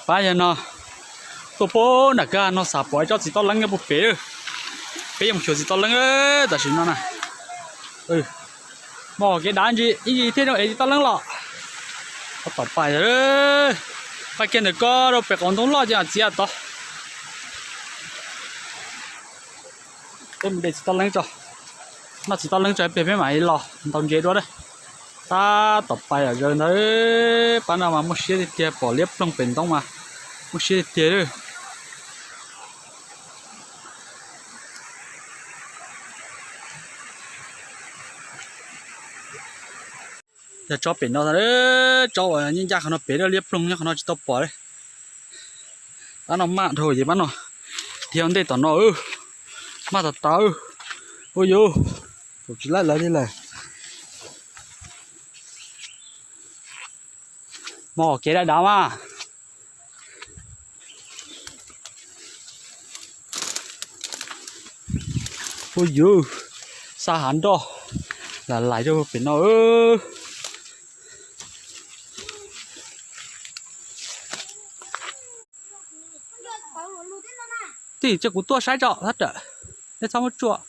Pab yawg no tuaj puag nram kawg no xav pom ib tsob txiv toj leeb nyob puag pem. Peb yuav mus xyuas txiv toj leeb tam sim no na. Mog kev dav ntsis ib ntsis thiaj zoo ev txiv toj leeb los. Tom pais, pais kiag ntawm ko rau pem qaum ntoo loj ces txiav tod. Peb mus de txiv toj leeb tso, noj txiv toj leeb tso peb mam li los ntaus ntses dua na. Tab tom pais zom zaws ntag. Pab no mas muaj siab tiag tiag, pom liab ploog pem ntoo mas muaj siab tiag tiag. Yog tsob pem no, tsob uas nyob ncaj qhov no pem, liab ploog nyob qhov no tsis tau pom li. Pab no maj dhau ces pab no dhia ua ntej tom no. Maj tas tas. Ua yus, tus tsis laij lawv li lawm. Mog kev dav dav mas. Ua yus, xa hav nroj lam lais rau pem no. Tij, cia kuv tuaj saib tso, thab rawm, nej txhob muab tsuam.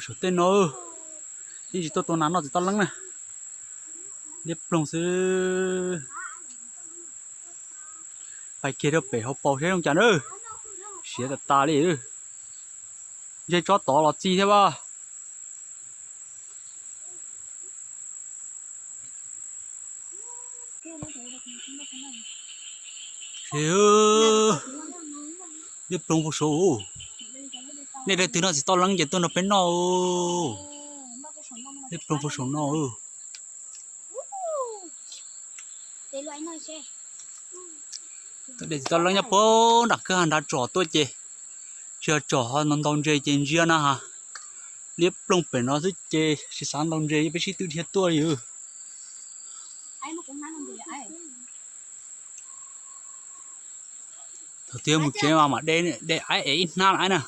Saum tej no, ib tsis tuaj tua nas noj txiv toj leeb na. Liab ploog xwb. Pais kiag rau pem hauv paus seb zoo cas na. Siav tas tas li. Ntshe tsob tod los txi thiab as. Liab ploog puag saud. Nej leej twg noj txiv toj leeb ces tuaj nrog peb noj. Liab ploog puag saum no. Tuaj de txiv toj leeb nyob puag nram kwj ha nrad tsom tuaj ces tsis yog tsom ho ntaus ntses ces ntsia na ha. Liab ploog pem no xwb ces tsis xav ntaus ntses, peb sib tw dhia tuaj li. Thaum twg mus tsev mas mam de, de aib es ib hnab aib na.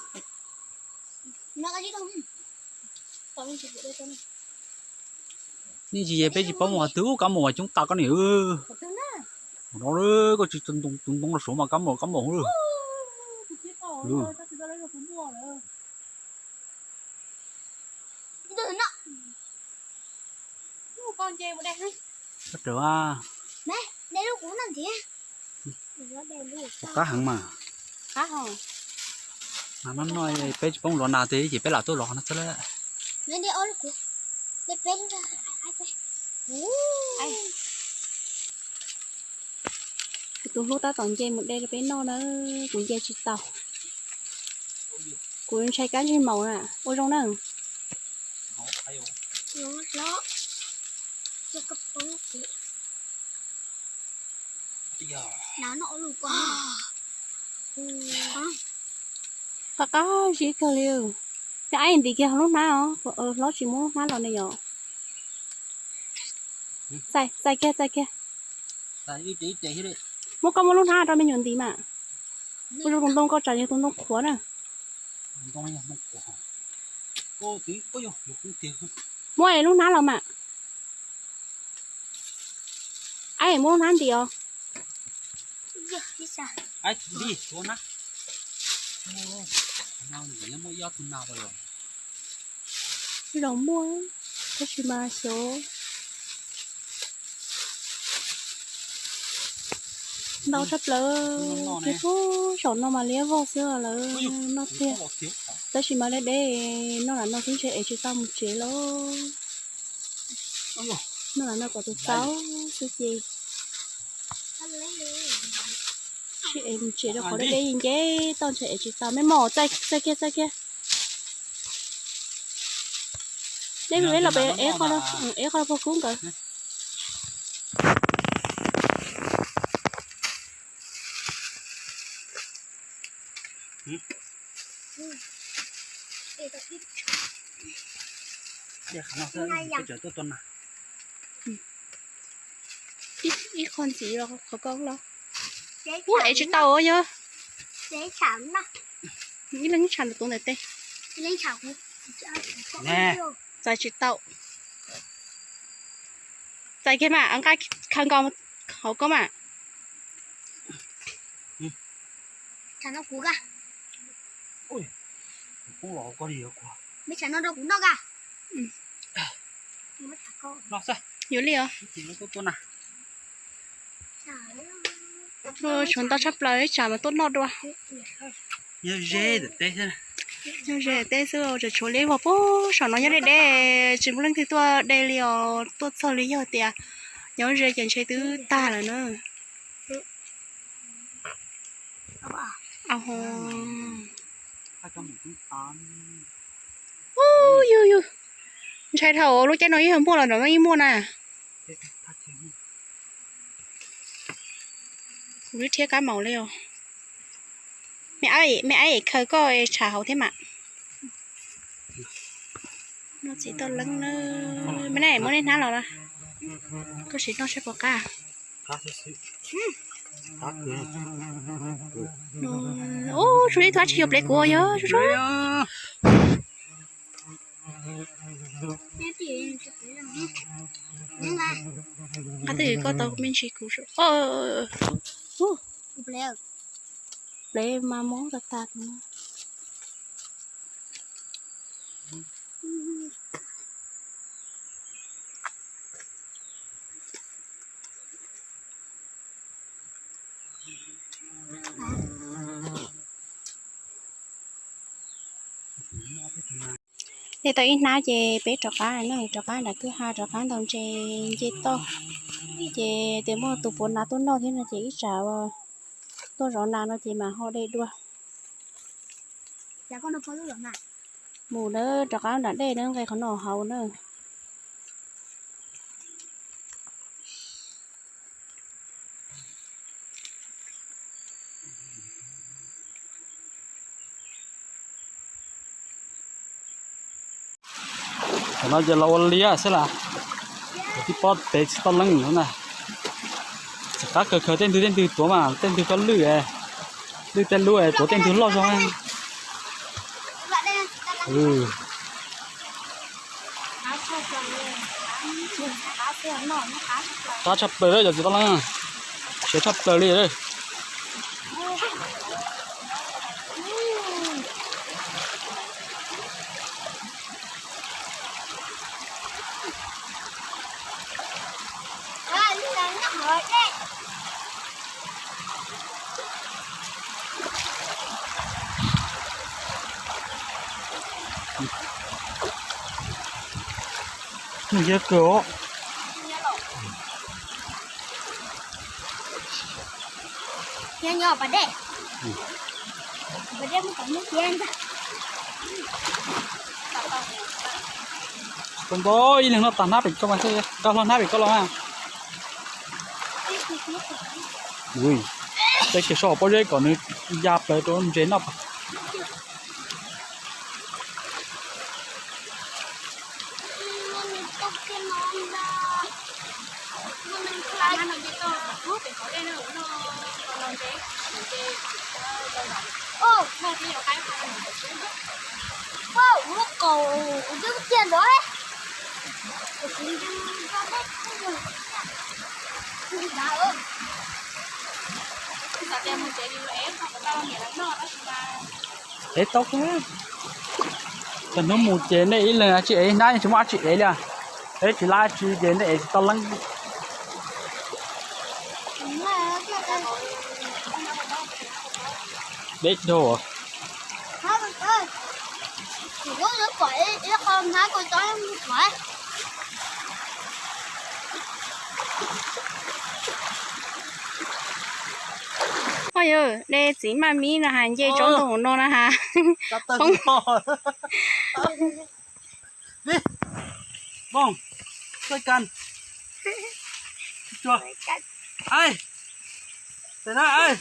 Nej tsis, peb tsis paub mus qhov twg, kab mos mas coob tas koj niam. No koj tsis tus ntoo los suav mas kab mos, kab mos. Qab heev mas. Mas no peb tsis paub lov nas tiag ces peb lam tuaj lov no xwb lawm. Kuv tus hlub tab tom nce mus de rau peb noj na, kuv nce tsis tau. Kuv ntshai kab ntsej maum na, ua zoo na. Qab qab zib kawg li. Yog aib ntim kiag lub hnab os, hlob tsis muab lub hnab los ne yom. Txais, txais kiag, txais kiag. Muab, koj muab lub hnab rau me nyuam ntim mas. Kuv zoo tus ntoo koj tsam yog tus ntoo qhuav na. Muab es lub hnab los mas. Aib, muab lub hnab ntim os. Zaum muaj, tab sis mas xyov ntau tshaj plaws. Ces pub saum no mas liab vog xwb lawm no tiag. Tab sis mas deb deb no lam no xwb ntshe es tsis tau mus tsev lauj. No lam no kom tus tau xwb ces tsis es mus tsev rau qhov deb deb nce toj ntshe es tsis tau. Me mos, txais kiag, txais kiag. Deb peb los pem ev qho, ev qho puag kub nkawd. Ib qho ntxiv los qhov ko los. Ub, ev tsis tau os yog. Ib leeg tsham tus ntawm tes. Txais tsis tau. Tais kiag mas, nqa khaws nkaus hauv koj mas. Yuav li os. Tshuav ntau tshaj plaws, ib tsam mas tuaj noj dua. Nyob ze teb xwb, tseem tshuav li vog puag saum no nyob deb deb, tsis muaj leej twg tuaj de li os, tuaj txog li yog tias nyob ze ces ntshe twb tag lawm na. Yus yus, ntshai dhau lub caij no yeej muaj los nram no yeej muaj na. Kuv twb rhiab kab maum li os. Me ab, khaws koj tshav hauv thiab mas. Noj txiv toj leeb na. Me na, muab nej hnab los, koj sim noj saib puas qab. Ub, tshuav ib tug dab tsi yog plev kuv yog. Qab twg koj tau me ntsis kuv. Plev mas mob tag tag. De tau ib hnab ces peb rov qab na, rov qab nram kwj ha, rov qab ntaus ntses nce toj. Ces tias muaj tus puav nas tuaj noj thiab no ces ib tsam tuaj zov nas no ces mam ho de dua. Mus na, rov qab nram dej na, nqe qhov no hauv na. Thaum no ces los ua liab xwb las, tib pob tev txiv toj leeb no na. Txawm qab kawg khaws tej ntug tej ntug tuav mas tej ntug koj lwj, lwj tej lub tuav tej ntug loj zog. Qab tshaj plaws lawm cov txiv toj leeb, siav tshaj plaws li lawm. Nws yog kawg os. Nyob nyob pas dej, pas dej muab kom muab tiag ntag. Tau ntau ib leeg noj tag hnab pem koj mas, nkag hlo hnab pem koj los mas. Ui, tej kiag so pob zeb kom nws ya plaws rau ntses noj pas. Ev tau kawg. Thaum hnub mus ces nej ib leeg tsis ev hnab, tsis muaj dab tsi ev li. Peb tsis laib tsi ces nej ev tsis tau leeb. Deb dhau. Oj yog de txiv maj mib no has nce tsob ntoo no na has. Poob. Vij, Vooj, Xoj Kas, Tsuag, Ai, Tes Nab, Ai,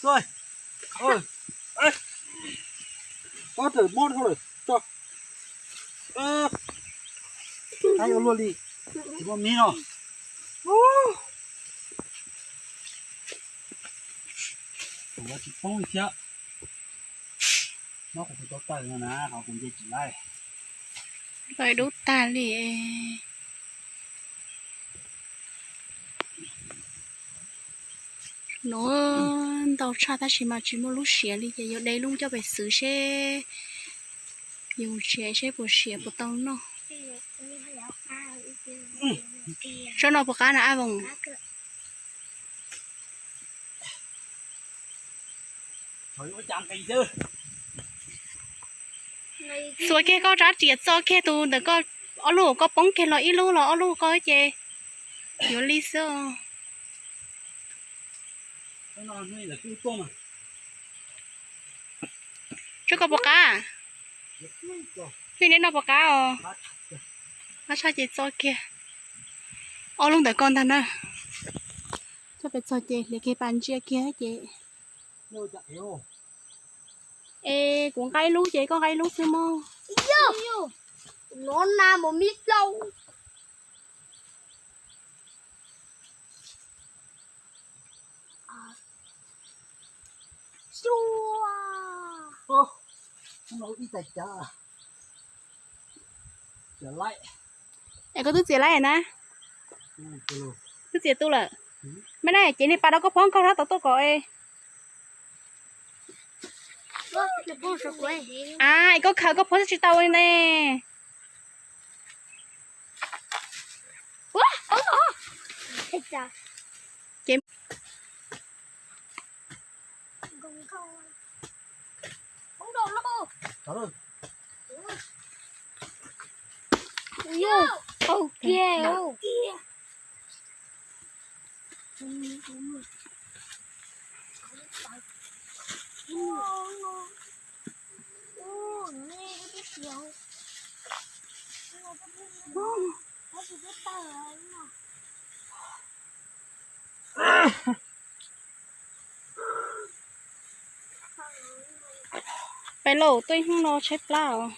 Xoj, Pob rawm mob dhau lawm, tso. Ai ua luaj li, tsis muaj mib no. Kuv tsis poob li thiab. Nyob kuv tus tau taws no na, qhov kuv nce tsis laib. Taws dub tag li. Nuav ntau tshaj tab sis mas tsis muaj lub siav li ces yuav de lub coj pem xwv seb, yus tsev seb puas siav puas tau noj. Tsob no puas qab na Ab Voos? Txua kiag koj rab riam txo kiag tus ntawm koj, ob lub koj poob kiag los ib lub los ob lub koj ces yuav li xwb. Tsob koj puas qab? Nej neb noj puas qab os? Qab tshaj ces txo kiag. Ob lub ntawm koj ntag na. Txoj pem txog ces hliav kiag pas ntsia kiag ces. Es kuv nqa ib lub ces koj nqa ib lub xwb mog. Nov na mos mib plaub. Es koj twb txiav laib na? Twb txiav tu lawm. Maj na ces niag pas rau koj phob koj rab tom tuaj kom. A, es koj khaws koj phob tsis tau li ne. Peb lauj, tuaj ib hnub no tshaib plab os.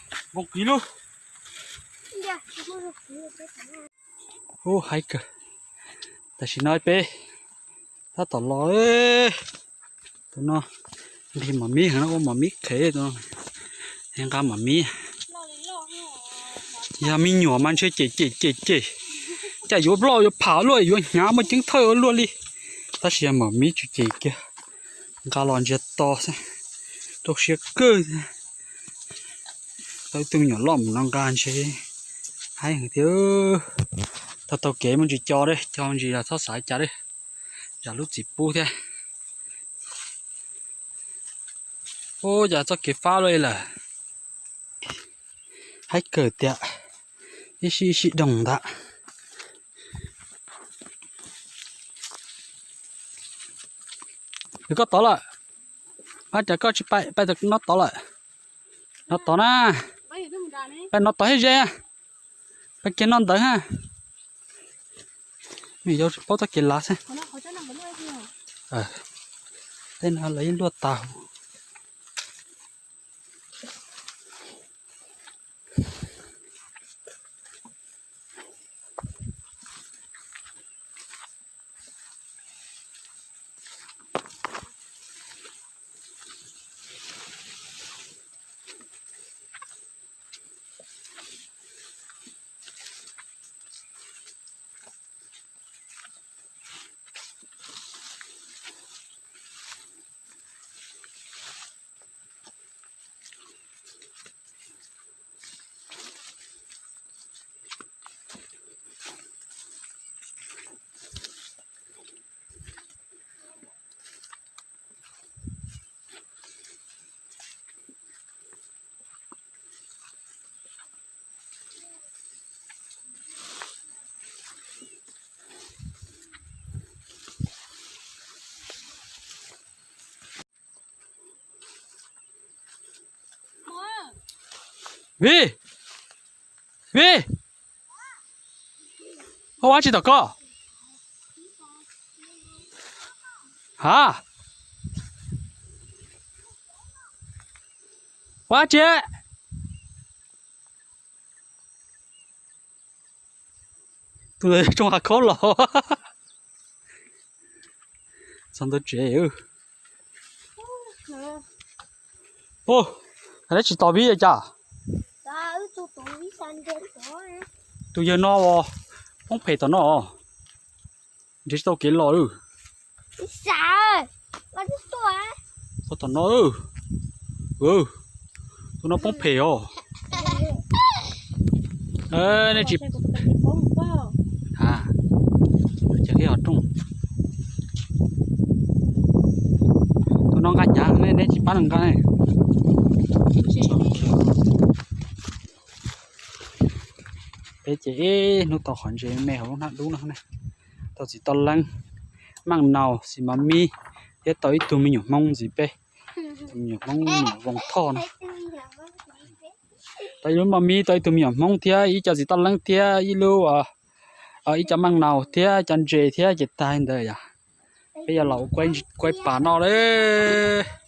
Ub, haib kawg. Tam sim no peb tab tom los, tus no nqhis mos mib heev no, ua mos mib qhev tus no, nqa mos mib. Yog me nyuam mas ntshe cem cem cem cem, cas yuav loj yuav pham luaj yuav hnyav muaj ceeb thawj ua luaj li. Tab sis yog mos mib tsis cem kiag, nqa los ntsia to xwb, rau siab kawg. Tau ib tug me nyuam loj mus no nqa ntshe haib heev thiab. Tau tau kev muaj ntsis co, co ntsis txhob xav cas, zam lub txim pub thiab. Ub, cas txoj kev fab luaj li lawm. Haib kawg tiag, ib sij ib sij doog ntag. Koj tod lawm, ua cas koj tsis pais, pais no tod lawm? No tod na, pais no tod thiab ze, pais kiag no ntawd ha. Nws yuav tsis paub txoj kev lav xwb. Tej no lawv yeej luaj tas. Vij, Vij, ua dab tsi tom koj? Ha, ua dab tsi? Tus ntawd tsoo hav khaub los txog ntawd tsev. Ub, dab tsi tos Vij li cas? Tus yawg no poob phem tom no, nrhiav tsis tau kev los lawm. Tom no, tus no poob phem os. Nej tsis, tus no nqa hnyav ne, neb tsis pab nqa ne. Peb ces ib hnub tau qhov ntses me hauv lub hnab dub no ne. Tau txiv toj leeb, maj naus, xis mas mib, thiab tau ib tug me nyuam hmoob ntxiv peb. Tus me nyuam hmoob me nyuam voos thoj no. Tau ib lub maj mib, tau ib tug me nyuam hmoob thiab ib co txiv toj leeb thiab ib lub, ib co maj naus thiab cov ntses thiab ces tag li ntawd yom. Peb yuav los ua kuaib pas noj lawm.